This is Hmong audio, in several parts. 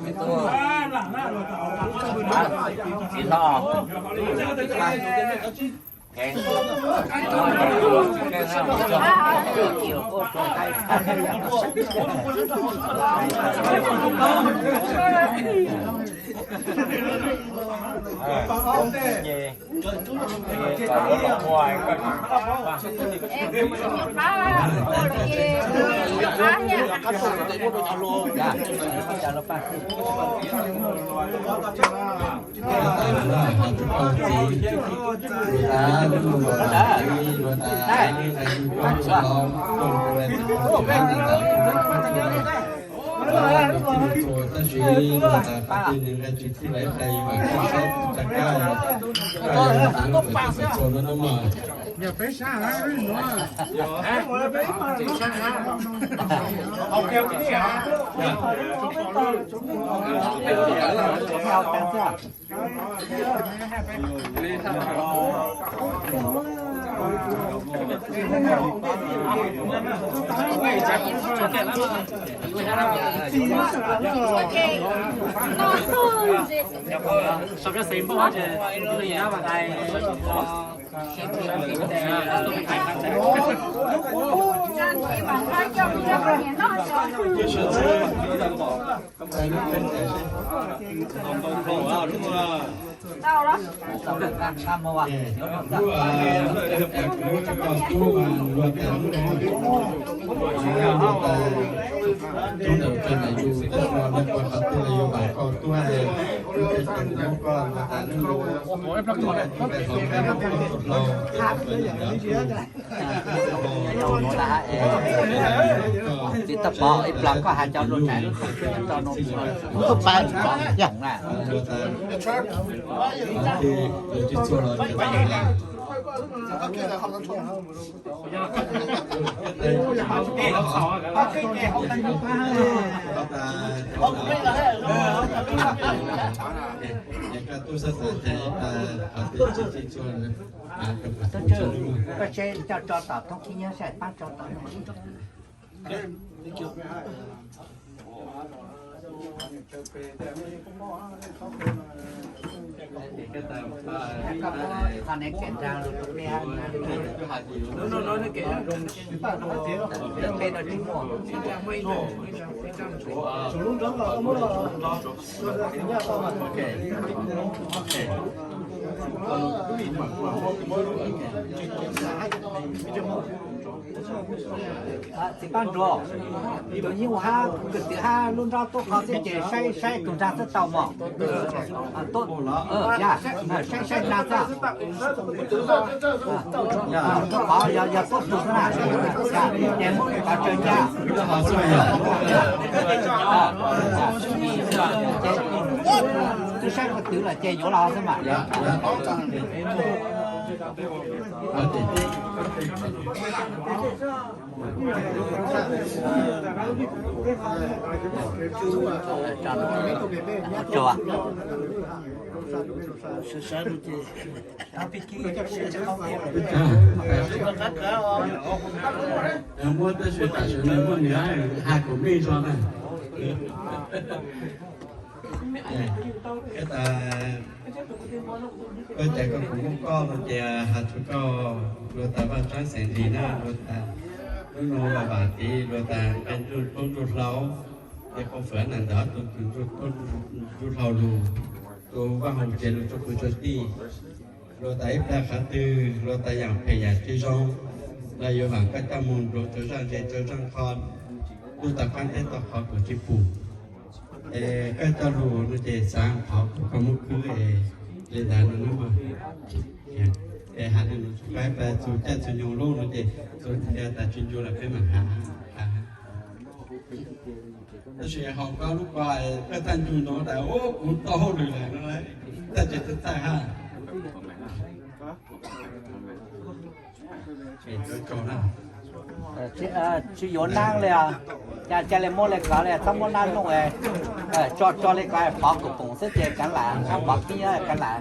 Txiv hlob. Tab sis luag tas qhov twg nws nqa tsis txhij lawv tais mas koj saib tsis tau kab, koj yog tus txhua no no mas. Tsis tau pom ib plag koj has cov luag tsav lub tag kis no rau no tub pab tsis pom yog na. Koj tso tso tom thoob khib nyob saib pab tso tom no. Txiv Paj Nruas, tus yeej ua hab kwv tw hab lub nrob tuaj kho xwb ces saib saib tus nrag xwb tau mog. Saib saib nrag xwb. Tuaj kho yog yog tuaj tus xwb na. Ces muab nws kov tsaws ncaj. Twb saib kwv tw lawm ces yuav los xwb mas. Muab tab sis tam sim no muaj nws hais kom mej zog na. Koj cas koj kuv muab koj no ces has txug koj luag tas Vaj Tsaab xeem Lis na, luag tas lub no Vam Vam Tiv, luag tas nqe ntuj tub ntuj hlau, ces qhov fwm na ntawd tus tus ntuj hlau lug, tus Vaj Hauv Tsev lug txug pug txug tij, luag tas ib plag qhov twg luag tas yaam phem yaam tsi zoo, los yuav vam koj coj moog nrug rua zaaj ze rua zaaj qho, ntuj tau qaab teb tau qhov kuas tsi pum. Es koj coj lug no ces xaav qhov kuas koj muab khwb es le ntawd no nawb mog. Es has le nuav txug peb pab txug caij txug nyoog lub no ces txug tas tsi ncu los peb maam has. Tab sis haus koj lub ko koj txhaj ncu nuav tas kuv tau hauj lwm lawm no, txhaj tsi txhaj hab. Tsi yuav naab le, ca ca le muab le kov le, txhob muab naab looj, tso tso le kov pov kuv poom xwb ces kaav lam, pov khib nyob kaav lam.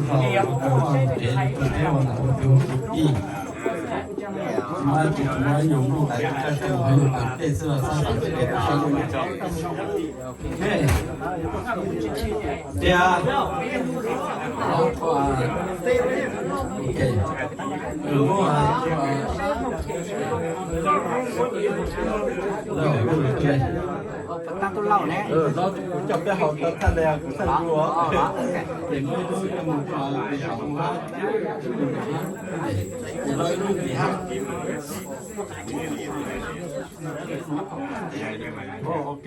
ib zaug rau txog mus tsev rau teb ua ntawm ua tus tus tij. Tsis muaj dab tsi, tsis muaj ib nyuag nplooj ntaiv rau koj, tsuas yog yus pem tej xwb los txhob xav txog kev pem sab ntuj. Tias, ok, muab, kuv coj peb haus tau thaj li kuv txhaj yuav, ces muab ib tug coj mus rau pem haus hab, ces los ib lub tim hab. Ok.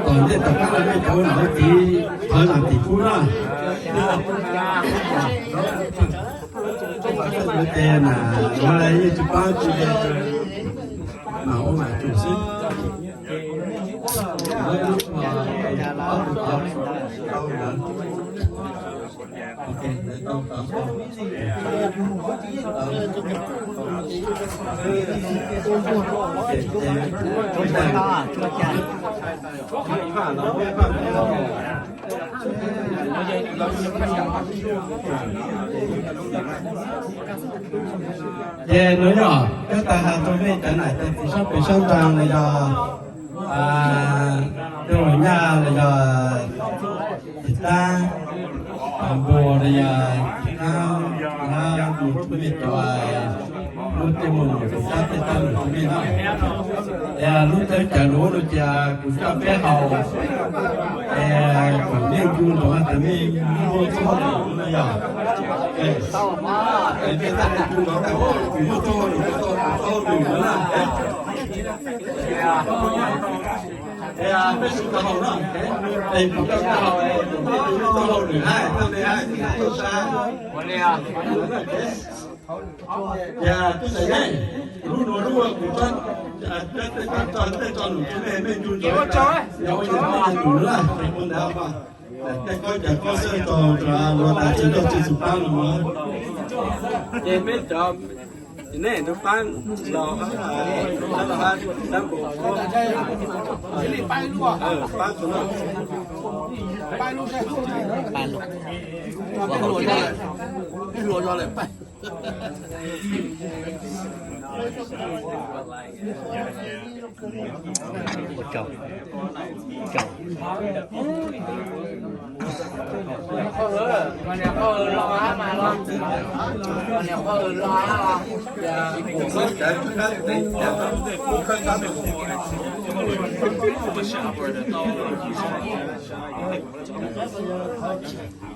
Tom ntej tom qab no nej cov ua nom ua txiv thov zam tim kub na. Tes na, ua li yeej tsis paub tsis, mas ua mas tsum xwb. Ces no yog koj tas has rau nej cov nam cov txiv sab pem sab nraag los yog tej nyaj los yog txiv tab, npua los yog txiv tab, mus rau nej cov lub tej mus mus txiv tab tej tab mus rau nej no. Es lub teb chaws nuav no ces kuv coj peb haus, es kuv yeej cu ntsoov tas nej muaj txoj hauj lwm no yog, es nej txhaj le cu ntsoov tas kuv muaj txoj hauj lwm, kuv tau kuv txoj hauj lwm no na. Es peb sib tau haus no, es kuv coj koj haus, es nej txoj hauj lwm hab, txoj me hab, txoj sab. Ces tub Xais Yeej, lub nuav lub kuv tso, tej tso num rau nej, nej cu ntsoov, yog ua yog ua yog num lawm ces kuv ntawd mas tej koj cov koj xwb tso rau luag tas tsis nrauj tsis xu pab no mas. Ces peb cov, nej nrug pab los, pab los hab, dab npum, pab tus no, pab hluas zog lawm, pab.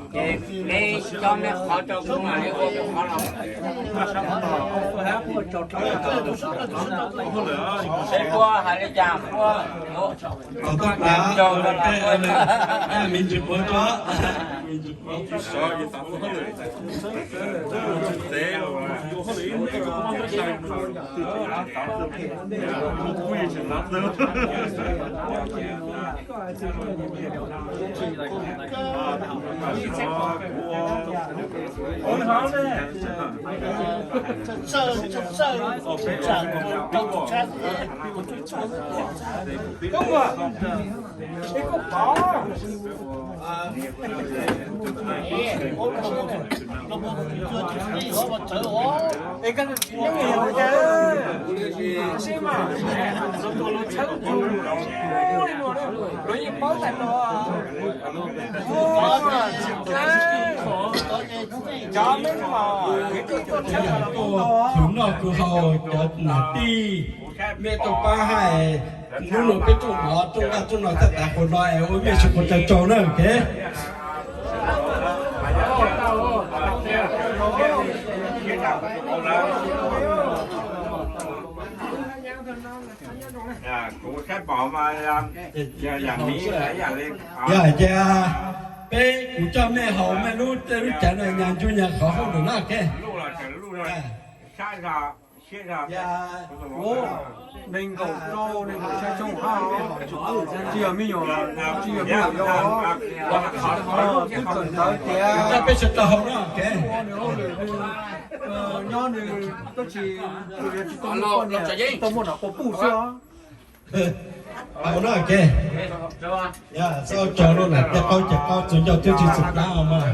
Ces peb cov mej qhov rau kuv mam li ua kuv qhov los. Peb puab hais li cas puab, tau tub plav, me ntsis puav tso. Kuv noj kuv haus cov nam tij, mej tuaj pab hais, hnub no peb tuaj mov tuaj nqaj tuaj no txhaj tas qhua no es ua mej tsis quav tsaug tsaug na, ok. Yog hais tias peb kuv coj mej haus mej lub tej lub cav no nyas ncu nyas qhov hauj lwm na, ok. Nees nkaum rau nees nkaum xya xyoo hab, tsis yog me nyuam, tsis yog me nyuam yau, twb txawm ntawd tias peb sawv daws haus na, ok. Nyob nws tab sis tsis tau muaj poj niam, tsis tau muaj nam quas puj xwb os. Haus na, ok. Txhob tso lub nam tej qaub ces qaub txus ncauj twb tsis txus plab os mog.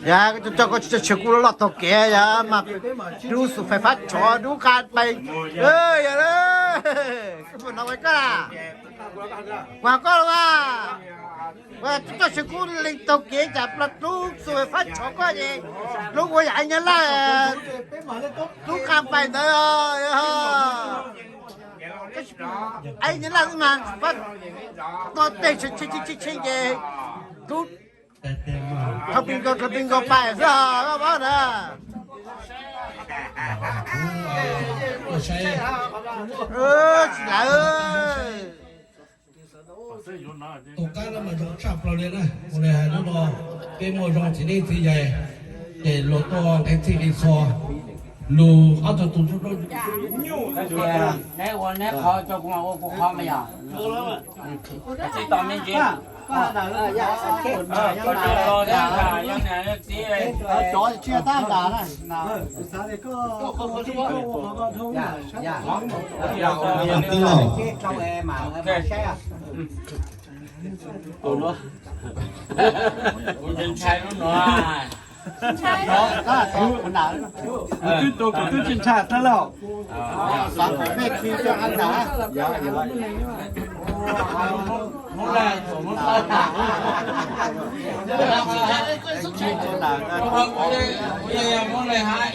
Yog koj tsis tso koj tsis tso tshav kub loj loj taug kev yog mas dub xus fais fab tshov dub qab pais. Yog, koj puas hnov koj na? Kuv hais koj los mas, tso tshav kub lees taug kev cas dub xus fais fab tshov koj ces dub ua yam nyab laj dub qab pais ntawd. Ib nyab laj mas fab tog tej tshee tshee ces dub, thaum pis nkaus thaum pis nkaus pais xwb os, koj paub na. Tsis lawm. Tus qab no mas zoo tshaj plaws li na, ua li hais lub no peb muaj zoo txiv neej txiv yaig, ces luag tuaj nqe txhij li txhua lus ob tug tus nyuj. Neb ua neb qhov, tso kuv mam ua kuv qhov mas yog. Txij tos me ntsis. Koj tsis los thiab, yog niam yog txiv. Kuv ntshai lub nuav. Kuv twb tus kuv twb tsis ntshai tag lauj. Xav kom mej khi coj a nram. Muab leeg ntau no. Muab leeg, muab leeg hab.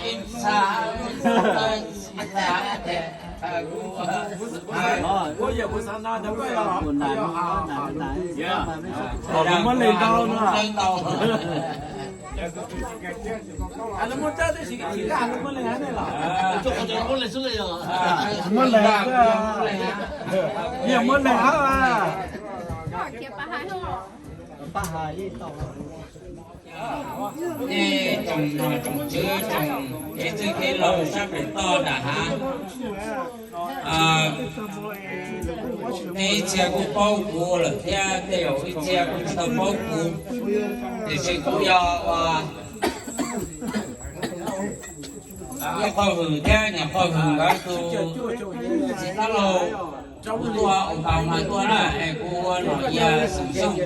Tej tsoom nom tsoom tswv tsoom kev txwj kev laus sab pem toj nram hav, tej ib txhia kuj paub kuv lawm thiab tej zaum ib txhia kuj tsis tau paub kuv, tiam sis kuv yog ua ib qho hwm thiab nyuam qho hwm nkawd tus txiv dab laug. Kuv tuaj ua pas mas tuaj na es kuv ua nom Yia Xeem Xyooj.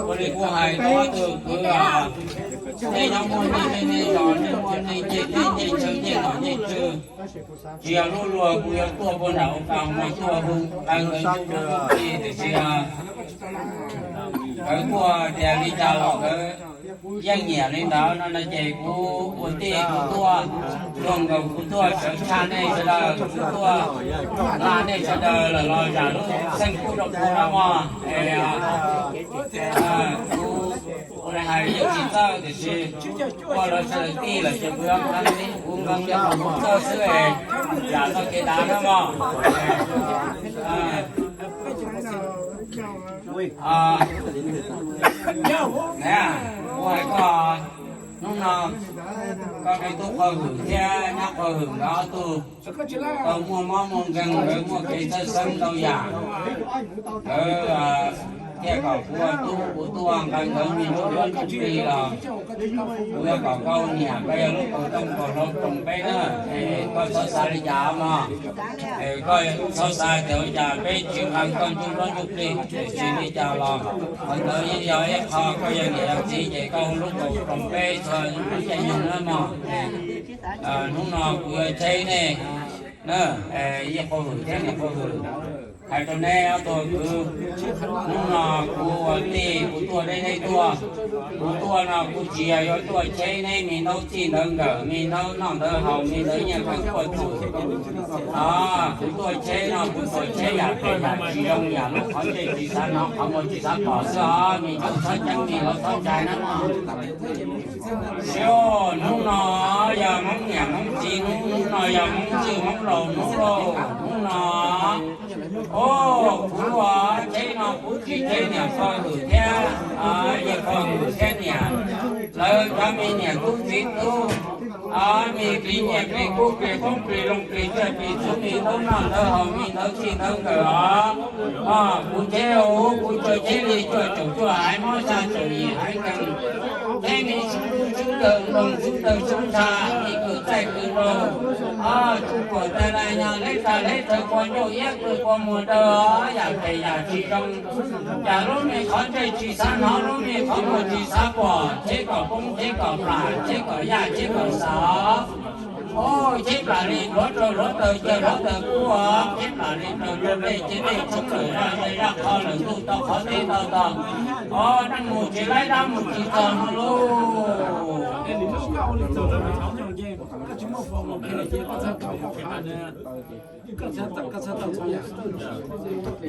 Ua li kuv hais rau ob tug kwv, nej nyob muaj nej nej zos, nej muaj nej ncej teb ncej chaw ncej nom ncej Tsis yog lub luag kuv yuav tuaj puag nram ua kas mas tuaj hu qee nkawd ntuj ntuj ti tiam sis nkawd kuj tias li cas los nkawd yeej nyiam li ntawd no no ces kuv ua tij kuv tuaj, luag nkaus kuv tuaj sawv tshaj nej sawv daws, kuv tuaj hla nej sawv daws lawm los zam lub xeeb kub rau kuv no mog. Kuv ua li hais yeej tsis txawj tiam sis ua lawv sawv daws tij lawm ces kuv yuav nqee, kuv nqee li qhov kuv txawj xwb es zam txoj kev dav na mog. Kuv hais koj, hnub no koj me tub Qhua Hwm thiab nyab Qhua Hwm nkawd ob tug tau muaj mob muaj nkeeg, nkawd muaj kev txhawj xeeb ntau yam. Nkawd thiaj kom kuv ua tub, kuv tuaj nqa nkawd me ntsuj plig los kuv yuav kom koj ua niam, koj yog lub kaus tooj kaus hlau roos peb na. Es koj txhob xav li cas mog, es koj txhob xav tias ua cas peb tsis nqa koj ntsuj plig, tiam sis li cas los qhov ntawd yeej yog ib qho koj yog niam yog txiv ces koj ua lub kaus roos peb txhua lub caij nyoog na mog. Hnub no kuv yuav cheb nej, Yij Qhua Hwm thiab niam Qhua Hwm, hais rau neb ob tug kwv, hnub no kuv ua tij kuv tuaj deb deb tuaj. Kuv tuaj no kuv tsis yog yuav tuaj cheb neb me ntaub txij ntawv nkawm, me ntaub noj ntawv haus, me ntawv nyiaj kab quaj txum. Kuv tuaj cheb no kuv tuaj cheb yam phem yam tsis zoo, yam lub qhov ntsej tsis xav hnov, qhov muag tsis xav pom xwb os. Me tub txhob ceeb, me laus txhob ntshai na mog. Siab, hnub no yog Hmoob niam Hmoob txiv hnub, hnub no yog Hmoob txwj Hmoob laus hnub lauj, hnub no. Kuv ua cheb no kuv tsis cheb niam Qhua Hwm thiab, Yij Qhua Hwm thiab niam, lawv cov me niam tub txiv tub, me plig nyiaj plig kub plig qoob plig loo plig tsiaj plig txhu, me ntaub noj ntawv haus, me ntaub txij ntawv nkawm os. Kuv cheb ub, kuv tsuas cheb li cuaj caum cuaj haiv mob, xya caum yim haiv nkeeg, cheb me xub dub xub dawg nploog xub dawg xub ntsha, me kwv txaij kwv nraug, tsuj puam tais lais nyog leb tsa leb tsawv, kua ncauj iab kws kua muag dawg, yam phem yam tsis zoo, yam lub me qhov ntsej tsis xav hnov, lub me qhov muag tsis xav pom, cheb kom poob cheb kom plam, cheb kom yaj cheb kom xav. Cheb plam li hluav rau hluav taws, cia hluav taws kub, cheb plam li raws rau dej, cia dej tshoob lawm zaj zej zaj qho lawm ntuj tau qhov teb tau tog. Os, dab mus tsis laib dab mus tsis txog no lauj.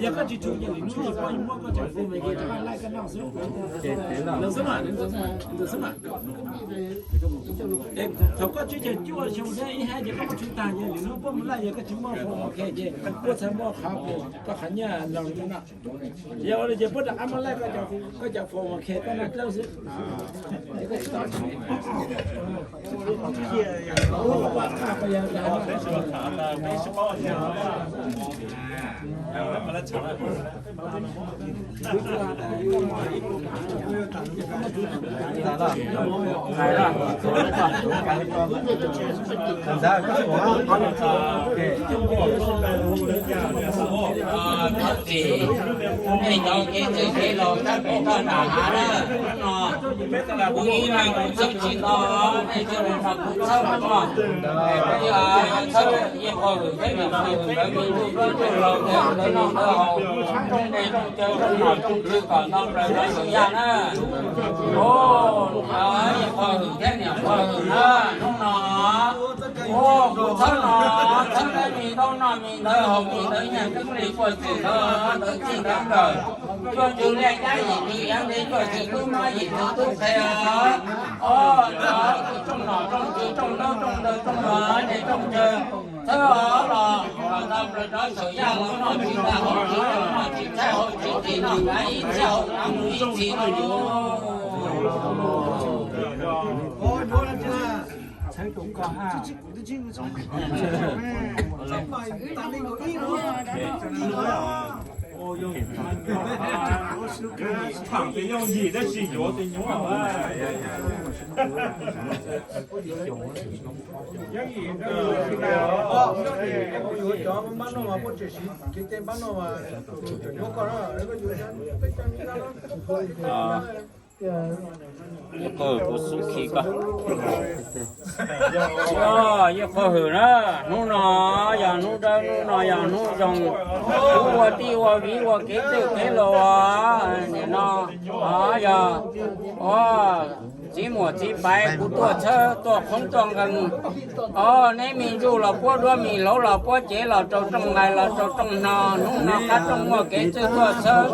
Yog koj tsis tshum ces lwm hnub ces koj muab koj cov fo me ke rov qab laij koj noj xwb. Ntawd xwb mas, ntawd xwb mas. Thaum koj tsib caug cuaj xyoo thiab ib hais ces koj muab tsum tag ces lwm hnub puab mus laij, yog koj tsis muaj fo me ke ces puab txhaj muaj qhov koj qhov nyiaj los li no. Yog ua li ces puab rov qab muab laij koj cov fo me ke koj noj dlawb xwb. Thov txim nej cov kev txwj kev laus sab pem toj nram hav na, hnub no kuv ib leeg kuv txhawb tsis tau, nej sawv daws nrog kuv txhawb no. Peb yuav txhawb Yij Qhua Hwm thiab niam Qhua Hwm nkawd me ntsuj duab ntsuj hlauv, nkawd noj nkawd haus, rooj dej rooj cawv rooj nom rooj tswv kom nto plaws rov saum yaj na. Yij Qhua Hwm thiab niam Qhua Hwm na, hnub no kuv txhawb no, txhawb neb me ntaub noj me ntawv haus, me ntawv nyiaj keeb li quaj txwm ntawv, ntawv txij ntawv nkawm, cuaj ntsug liaj cab yim ntsug iav ntev, cuaj txwm tub mab yim txwm tub qhe. Os, cov rooj nom rooj tswv rooj ntaub rooj ntawv rooj dej rooj cawv, txhawb los kom nto plaws rov saum yaj, los noj tsis tag haus tsis txaij, los noj tsis tshaib haus tsis txhim, noj kav ib txhis haus kav mus ib txhis no lauj. Tus yuav tus nyuaj, tus yuav cov npab noj mas puab tseem siv kev cai npab noj mas, tus yuav koj na, peb cov nyob no. Yeej qhov hwm kuv xub khi koj. Yeej qhov hwm na, hnub no yog hnub dawb, hnub no yog hnub zoo. Kuv ua tij ua viv ua kev txwj kev laus, nim no yog txiv muam txiv paiv kuv tuaj txhawb tuaj qhoob tuaj nkees. Os, neb me ntsuj los puab duab, me hluav los puab cev, los rau rooj nqaij los rau rooj hno, hnub no qab rooj muaj kev txwj tuaj txhawb,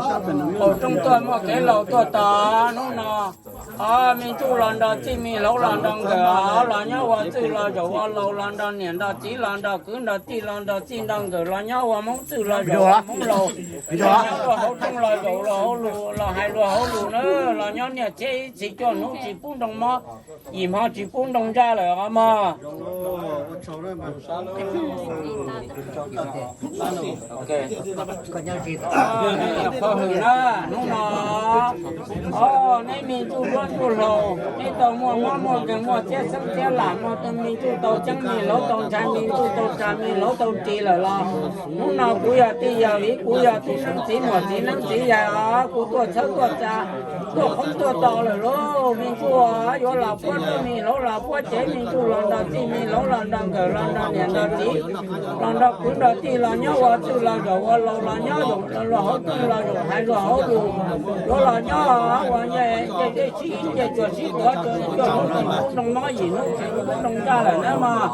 qaum rooj tuaj muaj kev laus tuaj tos. Hnub no os, me ntsuj los nrog txij, me hluav los nrog nkawm, los nyob ua txwj los zaum, ua laus los nrog niam nrog txiv, los nrog kwv nrog tij, los nrog txij nrog nkawm, los nyob ua Hmoob txwj los zaum, ua Hmoob laus, los nyob luag hauv rooj los zaum, los hauv lus los hais luag hauv lus na, los nyob niaj txhiab ib txhis cuaj hnub tsis pub nroo mob, yim hmo tsis pub nroo ntsaj lawm os mog. Qhov hwm na, hnub no os, neb me ntsuj duab ntsuj hlauv, neb tau muaj mob muaj nkeeg, muaj txiab xeeb txiab lam, muaj me ntsuj tau ceeb, me hluav tau ntshai, me ntsuj tau tsa, me hluav tau ris lawm los, hnub no kuv yog tij yog viv, kuv yog tub neeb txiv muam txiv neeb txiv yaig os, kuv tuaj txhawb tuaj tsa, tuaj qhoob tuaj tos lawm lauj. Me ntsuj yuav los puab duab, me hluav los puab cev, me ntsuj los nrog txij, me hluav los nrog nkawm, los nrog niam nrog txiv, los nrog kwv nrog tij, los nyob ua txwj los zaum, ua laus los nyob zaum, luag hauv rooj los zaum, hais luag hauv lus, yuav los nyob ua nce dej sib nce, cuag sib tuav, cuag hnub tsis pub nroo mob, yim hnub tsis pub nroo ntsaj lawm na mog.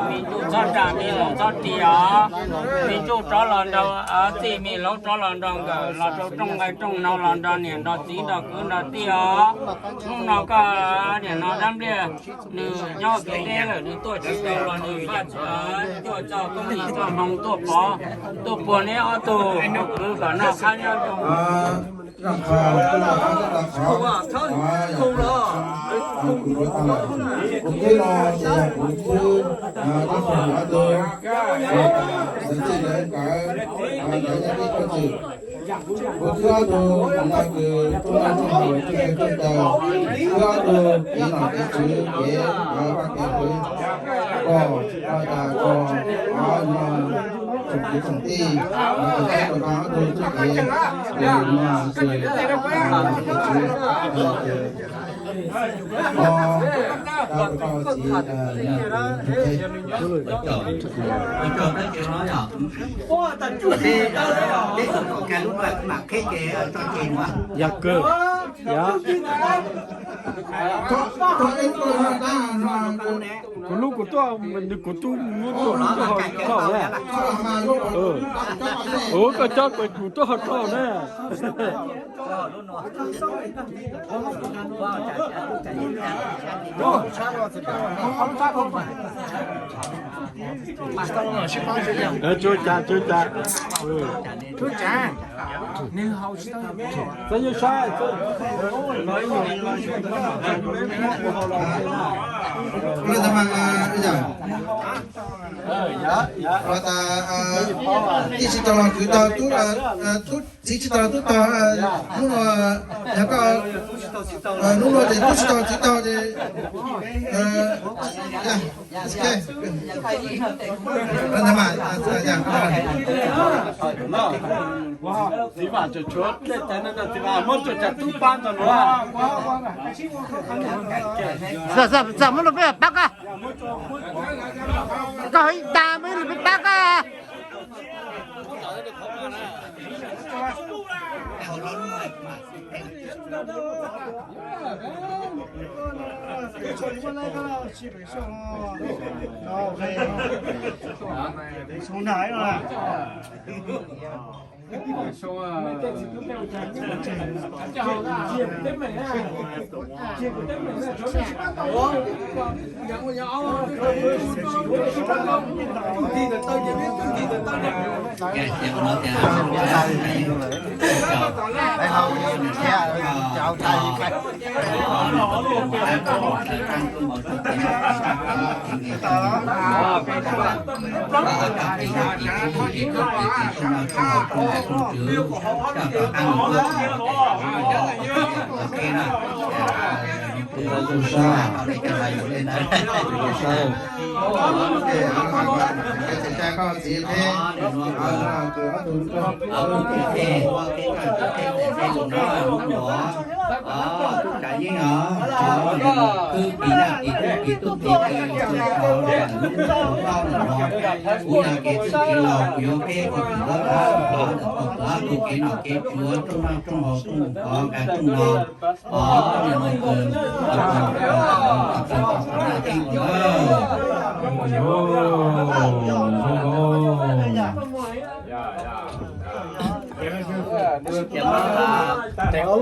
Me ntsuj txhob tsa, me hluav txhob ris os. Me ntsuj rov los nrog txij, me hluav rov los nrog nkawm, los rau rooj nqaij rooj hno, los nrog niam nrog txiv nrog kwv nrog tij os. Hnub no koj niam no dab npliag nws nyob kev deb lawm, nws tuaj tsis tau los nws faj cuaj txoj koob yim txoj hmoo tuaj pov, tuaj puag neb ob tug kwv kom noj qab nyob zoo. Zaj qhov kuv los qhov tab tab qhov, kuv yuav tau lawm. Kuv twb los ces yog kuv twb tab qhov ob tug, lawv txij lawv nkawd, lawv nyob ib qhov twg. Kuv twb ob tug ntag kws tub noj tub haus tub nkeeg tub taw, twb ob tug kev nom kev tswv kev vaj kev qwv, kom ua tas kom no tsoom kwv tsoom tij, tus tub rau ob tug txuj kev, no txwv, kev tswv, no tau rau txiv. Yog kawg, yog. Kuv lub kuv tuaj, nws kuv tub muab tuaj lub tuaj ho rau na. Koj cob kuv tuaj ho rau na. Tsuj cas, tsuj cas. Txawj yeej saib. Ua tas, tij tsis tau los kwv tau, tub, txiv tsis tau los tub tau, hnub no, yog koj, hnub no ces tub tsis tau txiv tau ces, txiv vam tsum tshuav dlej caiv no rau txiv vam muab tsuj cas tub pab ntog luav. Xam muab lus peb pab koj, koj ib tag muab lus peb pab koj. Kuv yog kev txwj kev laus, kuv yuav peb ua tus ua tus ua tus kev nom kev tswv rooj noj rooj haus rooj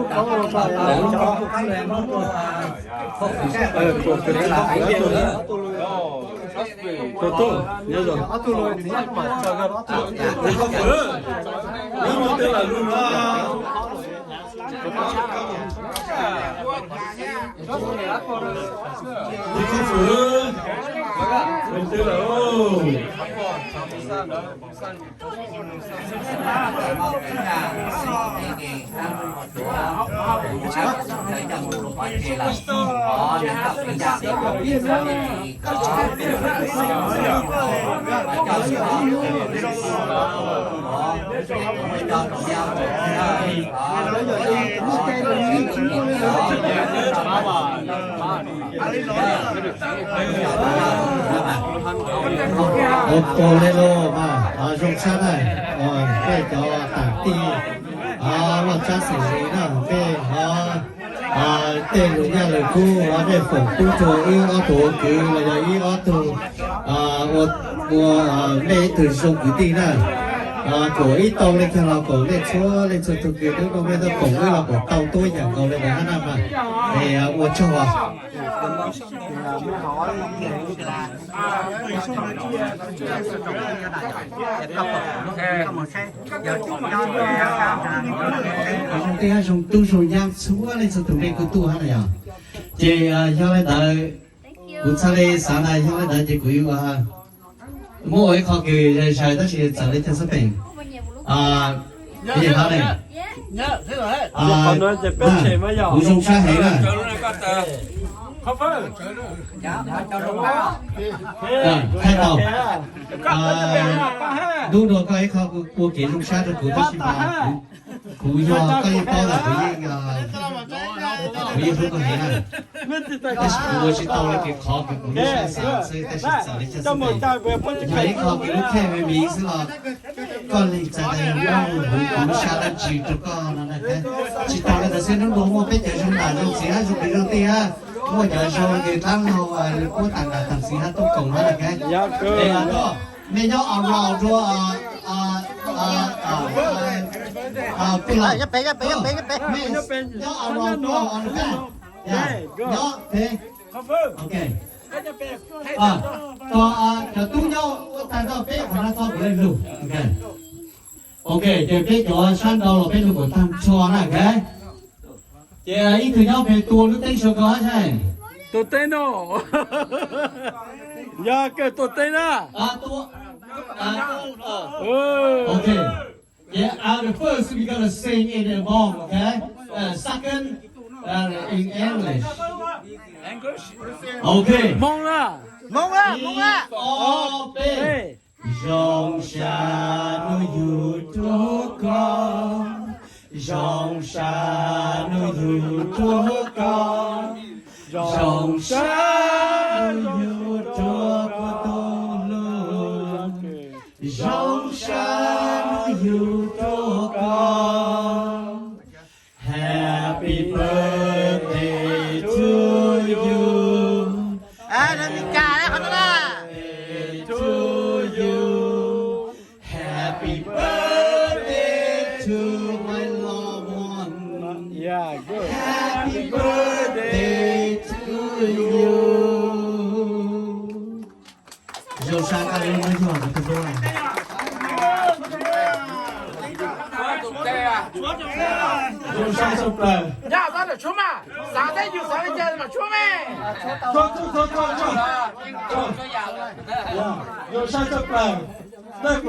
qov nqa rooj no, os, nim no kws, os, Ua tau le lauj mas, zoo sab na, peb cov tam tij loj tsab xeem Lis na, peb tej lus nyaj lus kub nej foom pub rau wb ob tug ua kwv los yog ib ob tug ua nej ib tug zoo kwv tij na. Kuas ib tau le kag los kom nej txhua leej txhua tug kws twb noj mej tau koom wb los kom tau tuab yam nkaus li ntawd na mas. Es ua tsaug os. Zoo tij zoo tub zoo nyab txhua leej txhua tus nej kuj tuaj hab na yog. Ces yog li ntawd kuv txhaj li xav na, yog li ntawd ces kuv yuav muab ua ib qho kws zais zais tab sis txawm li cag xab peem. Peb yog hab ne, kuv zoo sab heev na. Thaij tau. Hnub no koj ib qho ua kev zoo sab rau kuv tab sis mas kuv yog koj yeej paub tas kuv yeej, kuv yeej hlub koj heev na. Tab sis kuv ua tsis tau li kev qhov kws kuv lub siab xav xwb tab sis txawm li cag xab peem. Yog ib qho kws lub khej me miv xwb los koj lees txais tas yog muaj huv kuv lub sab dab tsi rau koj no na. Tsis tas li ntawd xwb hnub no muaj peb cov zoo nam zoo txiv hab zoo kwv zoo tij hab muaj cov zoo kws dlaab laug puab tas nam tas txiv hab tuaj koom hab na. Es tuaj, mej nyob around rua, peb los, mej nyob around rua, nyob peb, ok. Cov tub nyob tag nrho peb qhov no txhob kuv le lug. Ok, ces peb cov sab nrau los peb lug kuas tag nrho na, ok. Ces ib tug nyob pem tua lub teeb sua ko hab. Tua teeb no. Yog kawg tua teeb na. Ok. Ces, uh, the first we gonna sing in a Hmong, ok? Uh, second, uh, in English. Ok. Hmoob na. Hmoob na, Hmoob na. Ib, ob, peb. Zoo sab nub yug rua koj, zoo sab nub yug rua koj, zoo sab nub yug rua koj tub hlub, zoo sab nub yug rua koj. Happy birthday to you. Happy birthday to my loved one. Yeah, good. Happy birthday to you. Zoo sab koj lub hnub nyoog kuv tug hlub. Zoo sab tshaj plaws. Nyob tau lawm tshuab mas, xav teb yus xav li cas mas tshuab me. Zoo sab tshaj plaws. Good,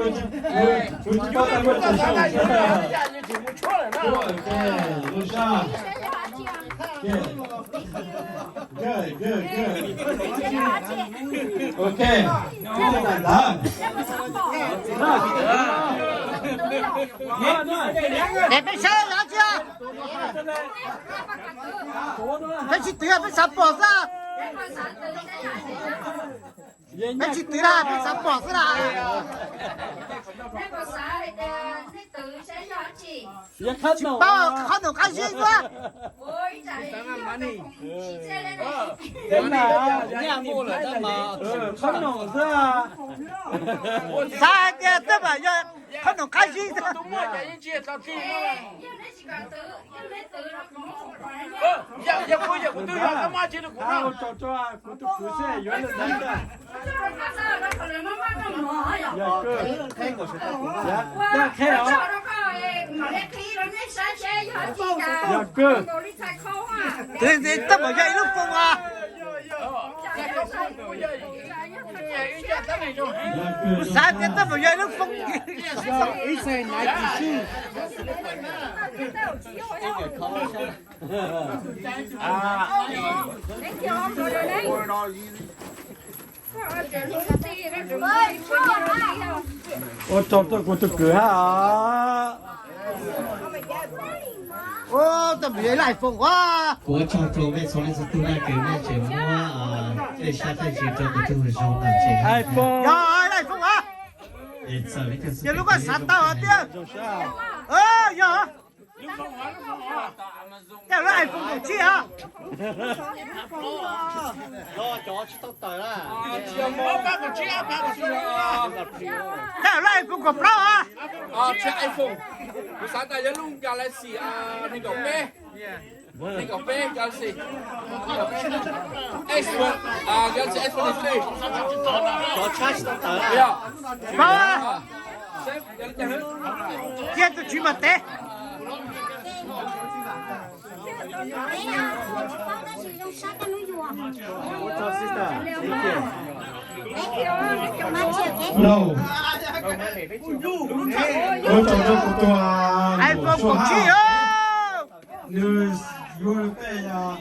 good, good. Ok, ntawd. Peb saib yog tsi? Peb tsis twv, peb xav pom xwb. Peb tsis twv na, peb xav pom xwb na. Tsis paub qhob noom qab zib xwb. Xav hais tias tej zaum yog qhob noom qab zib xwb. Yog kawg. Tus ntxiv tej zaum yog ib lub foos as. Kuv xav tias tej zaum yog ib lub foos. Ua tsaug rau kuv tus kwv hab. Ua tau mus yog ib lub iPhone as. Kuv ua tsaug rau mej txhua leej txhua tug na, kws mej tseem muab tej sab tej zis rau kuv tug zoo ntawm tsev. Yog ib lub iPhone as. Yog lub koj xav tau hab tiag. Yog. Tej lub iPhone kaum tsib hab. Tej lub iPhone kaum plaub hab. Tsis iPhone, kuv xav tas yog lub Galaxy nees nkaum peb, nees nkaum peb Galaxy, S, Galaxy S twenty three. Paub, cia tus tswv mas teb. No. Ua tsaug rau kuv tus iPhone kaum tsib. Nws yuav peb yog,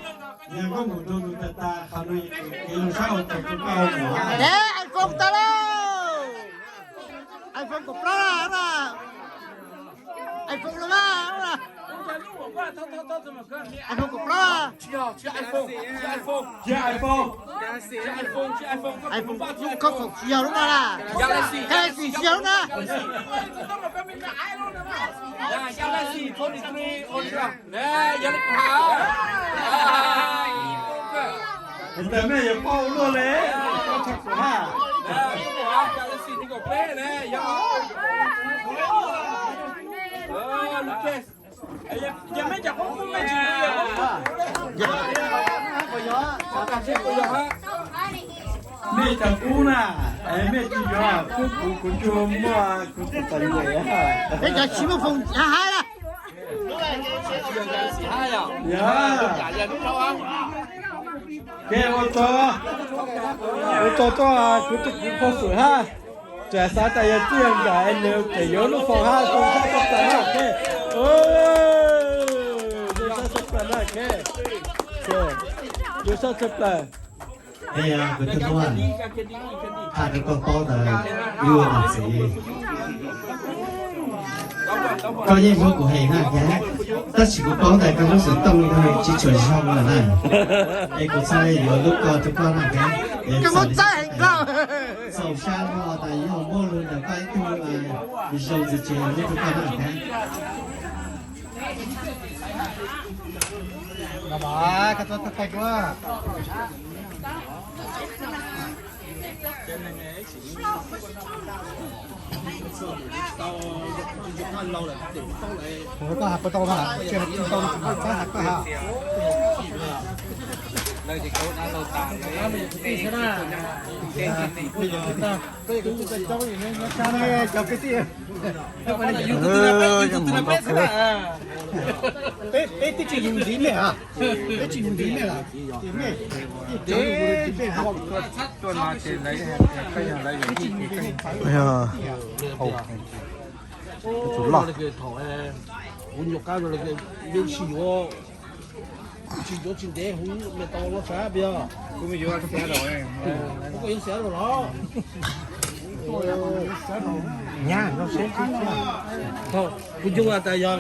yog koj mus rau nws tag tas qhov no, kev zoo sab ua tsaug rau koj. Ev, iPhone tas lauj. iPhone kaum plaub na. iPhone los mas. iPhone kaum plaub. Tsis yog, tsis yog iPhone, tsis yog iPhone. Tsis yog iPhone, tsis yog iPhone, koj iPhone tsis yog lub no na. Galaxy, Galaxy tsis yog lub na. Galaxy twenty three Ultra. Yog li kuv has. Ntawd mej yuav paub ua luaj li, paub tshaj kuv hab. Galaxy nees nkaum peb ne, yog. Mej cov kub na, mej tsis yuav kub kuv, kuv tsuas muaj kuv tus tau yuav. Peb cov tsis muaj foom hab hab na. Yog. Ke ua tsaug, ua tsaug rau kuv tus kwv Phoj Xwm hab. Tseem xav tas yog tij yog nkawm es nws tseem yuav lub foom hab, zoo sab tshaj plaws na. Zoo sab tshaj plaws na. Zoo sab tshaj plaws. Kuv tug hlub, tham rau koj paub tas wb ua niam txiv, koj yeej muab kuv heev na, tab sis kuv paub tas koj lub xov tooj tsis tshua zoo lawm na, es kuv txhaj le yuav lub ko rau koj na. Txaus sab luag tas yog muaj lug ntawm koj ib tug zoo ntxiv tsev lub rau koj na. Ua koj has puas tau na, tsis tau na, koj has koj has. Cov kwv tij, peb twb tsis yus ntxiv mej a, peb tsis yus ntxiv mej a, peb tsis yus ntxiv mej. Tus loj. Tsis yuav tsis ntev huv me tau loj sab peb os. Kuv yuav Seattle los. Nyab no seb, kuv cug tas yog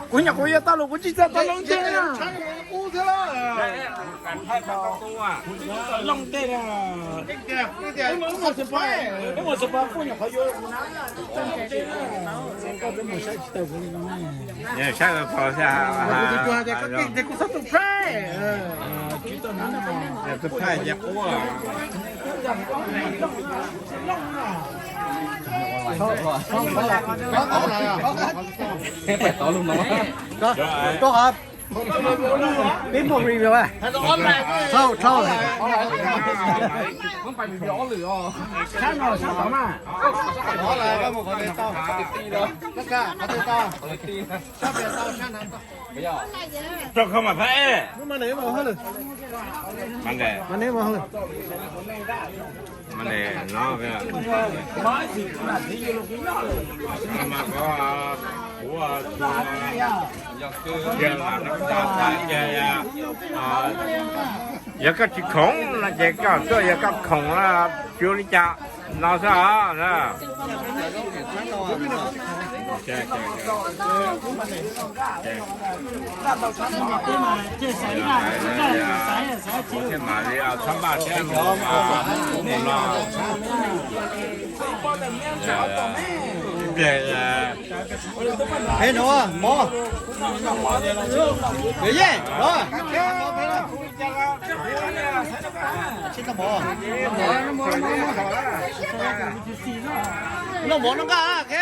Kuv nyuam qhuav yuav tau los kuv tsis txawj tau loo ntej na. Loo ntej na. Eb, mus xav pab kuj nyuam qhuav yuav. Saib pom, kuv txhob tus phaj, tus phaj ces qub. Peb muaj review, thau thau. Rau kho mas phab ej. Mas ne no, mas ko, kuv, yog lam no, yog koj tsis khoom no ces koj tuaj, yog koj khoom tsis ua li cas no xwb os. Kuv thiaj mam li txhob npaj thiab mus, mus no. Ib pliag, peb no mov, yog yeej no. Noj mov noj nqaj, ok.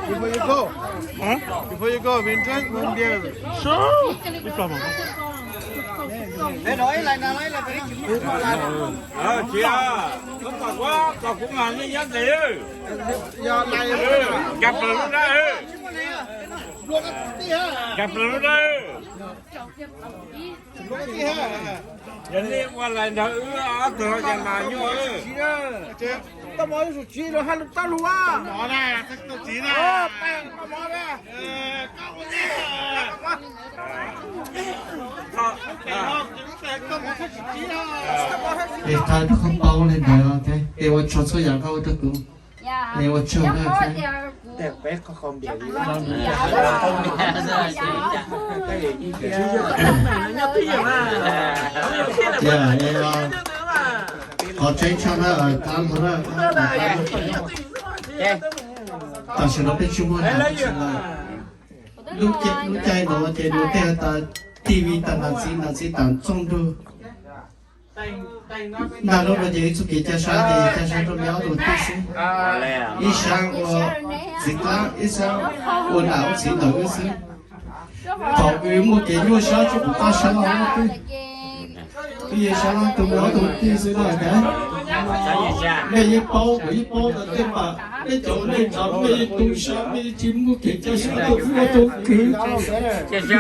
Before you go, huh? Before you go, we drink one beer. Sure. Tsis, koj kom kuv, kom kuv mas nej nyob ntawd. Nkag plaws lub dawb. Nkag plaws lub dawb. Yog nej ua lais nrog wb ob tug ces mas nyuaj. Tau mov ib sum tsis los haj lug tau lug a. Es thaij rau koj paub li ntawd, es ua tsaug txhua yam koj ua rau kuv. Es ua tsaug na. Qhov tseeb tshaj na, tab ntawd tam sim no peb tsis muaj nam txiv lawm. Lub caij, lub caij no ces nws tej has tas T V tas nam txiv, nam txiv tas txooj nrug. Nag lub no ces ib txoj kev caj sab ces caj sab rau peb ob tug tij xwb. Ib sab ua txiv qab, ib sab ua nam ua txiv ntawm wb xwb. Thaum wb muaj kev nyuaj sab tsuas tus paj sab no twb, twb yeej sab tus me ob tug tij xwb na. Mej yeej paub, kuv yeej paub ntawd tej mas mej cov neej tsa mej yeej tu sab, mej yeej tsis muaj kev caj sab rau wb ob tug kwv.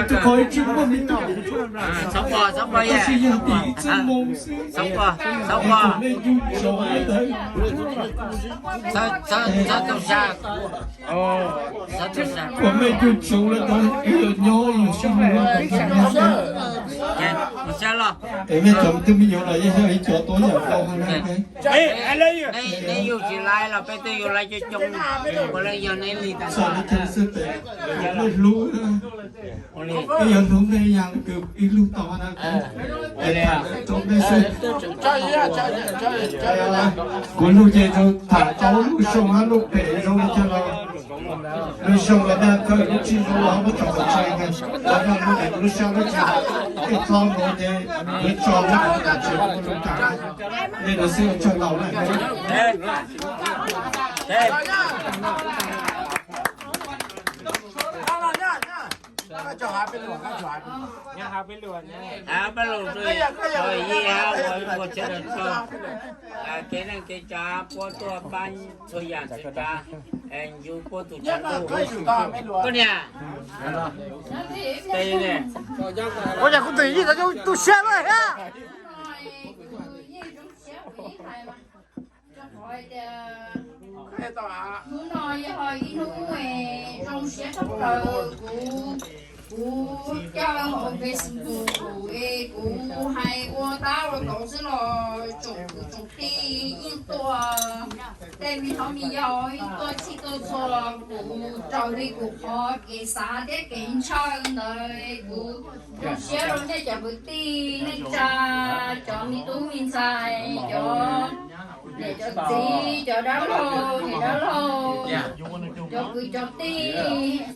Tus qhov tsis muaj me tub, tab sis yog tim txoj moo xwb. Kuv mej ncu tsaug ntawd. Kuv mej ncu tsaug ntawd, wb yuav nyob yuav sib hlub kom txog hnub xwb. Es nej cov twb me nyuam los yeej yog ib cov tuab yam tau ha na. Neb yug tsis laiv los peb twb yug laiv coob coob, puav leej yog neb li tas. Txog neb coob xwb tes, neb hlub, ib yog hlub neb yam kws ib lub tau na. Es tham rau neb xwb. Kuv lug ces tham tau lub zoo hab lub phem zoo li cas los, lub zoo los dag kawg, lub tsis zoo los muab tso kom tseg. Lub sab lub tsis, tej txob nuav ces yuav tso lub tsis zoo li cas, nej lug xwb, ua tsaug ntau lawm. Hab peb lug rua yim hab ua ua tsaug rua kev neej kev tsav puab tuaj pab txhua yam txhua tsav, yug puab tug tshav ntuj. Koj niam, ua cas kuv twb yij tau tu siab lawm thiab. Rau qhov tias hnub no yog ib hnub zoo siab tshaj plaws. Kuv, kuv caw hauv Facebook es kuv hais ua tab ua tod xwb los tsoom kwv tsoom tij yeej tuaj, tej me hlob me yau yeej tuaj txhij tuaj txhua los kuv raws li kuv qhov kev xav thiab kev ntshaw ntawd. Kuv zoo siab rau nej cov kwv tij neej tsa, cov me tub me ntxhais, cov niam cov txiv, cov dab laug niam dab laug, cov kwv cov tij,